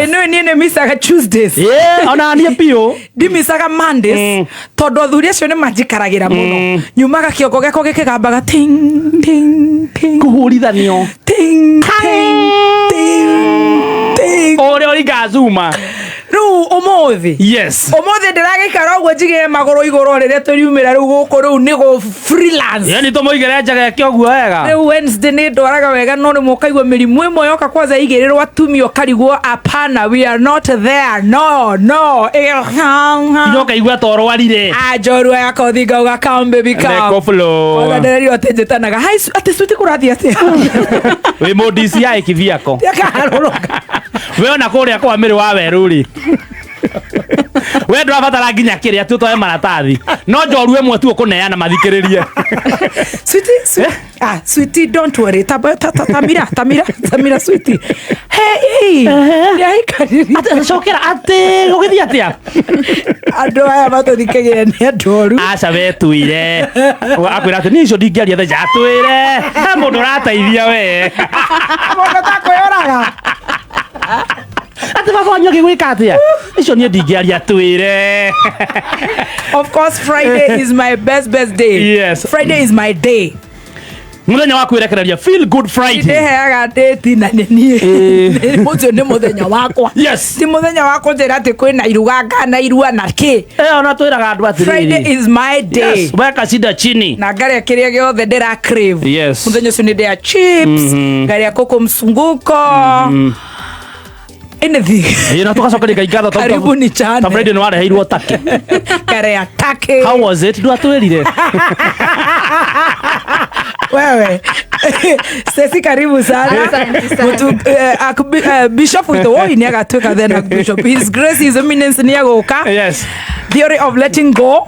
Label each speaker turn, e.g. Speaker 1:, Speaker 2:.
Speaker 1: Ĩ nĩ niĩ nĩ micaga Tuesdays.
Speaker 2: Ĩ, ona niĩ biũ.
Speaker 1: Ndimicaga Mondays tondũ athuri acio nĩ manjikaragĩra mũno. Nyumaga kĩongo gĩakwa gĩkĩgambaga ting ting ting.
Speaker 2: Kũhũrithanio.
Speaker 1: Ting ting ting ting.
Speaker 2: Ũrĩa ũringaga cuma.
Speaker 1: Rĩu ũmũthĩ.
Speaker 2: Yes.
Speaker 1: Ũmũthĩ ndĩragĩikara ũguo njigĩre magũrũ igũrũ rĩrĩa tũriumĩra rĩu gũkũ rĩu nĩ gũ freelance.
Speaker 2: Yani tũmũigĩre njegeke ũguo wega.
Speaker 1: Rĩu Wednesday nĩ ndwaraga wega no rĩmwe ũkaigua mĩrimũ ĩmwe yoka kwanza igĩrĩrwo atumia ũkarigwo apana, we are not there, no no.
Speaker 2: Nginya ũkaigua ta ũrwarire.
Speaker 1: Ah, njorua ya kothi ngauga come baby come.
Speaker 2: Neko flow.
Speaker 1: Kwanza ndĩrerirwo atĩ njĩtanaga hi atĩ suti kũrathiĩ atĩa.
Speaker 2: Wĩ mũ DCI kiviako.
Speaker 1: Akaharũrũka.
Speaker 2: We ona kũrĩa kwa mĩrĩ wa werũ rĩ. We ndũrabatara nginya kĩrĩa tu ũtware maratathi. No njorua ĩmwe tu ũkũneana mathikĩrĩrie.
Speaker 1: Sweetie, sweet, ah, sweetie, don't worry. Taba, ta, ta, tamira, tamira, tamira, sweetie. Hey, hey. Nĩaikarire.
Speaker 2: Atĩ cokera atĩ gũgĩthiĩ atĩa?
Speaker 1: Andũ aya matũthikagĩrĩria nĩ andũ oru.
Speaker 2: Aca wetuire. Akwĩra atĩ niĩ icio ndingĩaria thaa ici atwĩre. He mũndũ ũrateithia we.
Speaker 1: Mũndũ takwĩyũraga.
Speaker 2: Atĩ baba wanyu agĩgwĩka atĩa? Icio niĩ ndingĩaria twĩre.
Speaker 1: Of course, Friday is my best best day.
Speaker 2: Yes.
Speaker 1: Friday is my day.
Speaker 2: Mũthenya wa kwĩrekereria Feel Good Friday.
Speaker 1: Ndĩheaga date na nĩ niĩ. Ũcio nĩ mũthenya wakwa.
Speaker 2: Yes.
Speaker 1: Ti mũthenya wa kũnjĩra atĩ kwĩna iruga ngana irua na kĩ.
Speaker 2: Eh, ona twĩraga andũ atĩrĩrĩ.
Speaker 1: Friday is my day.
Speaker 2: Yes, weka shida chini.
Speaker 1: Na ngarĩa kĩrĩa gĩothe ndĩra crave.
Speaker 2: Yes.
Speaker 1: Mũthenya ũcio nĩ ndĩa chips, ngarĩa kũkũ msunguko. Anything.
Speaker 2: Ĩĩ, na tũgacokeria Ngai ngatho tondũ
Speaker 1: Karibu ni chane.
Speaker 2: ta Friday nĩ wareheirwo take.
Speaker 1: Ngarĩa take.
Speaker 2: How was it? Ndwatwĩrire.
Speaker 1: Wewe Stacy, karibu sana.
Speaker 3: Asante sana.
Speaker 1: Mutu, bishop witũ woi nĩ agatuĩka then Archbishop. His Grace His Eminence nĩ agũka.
Speaker 2: Yes.
Speaker 1: Theory of letting go.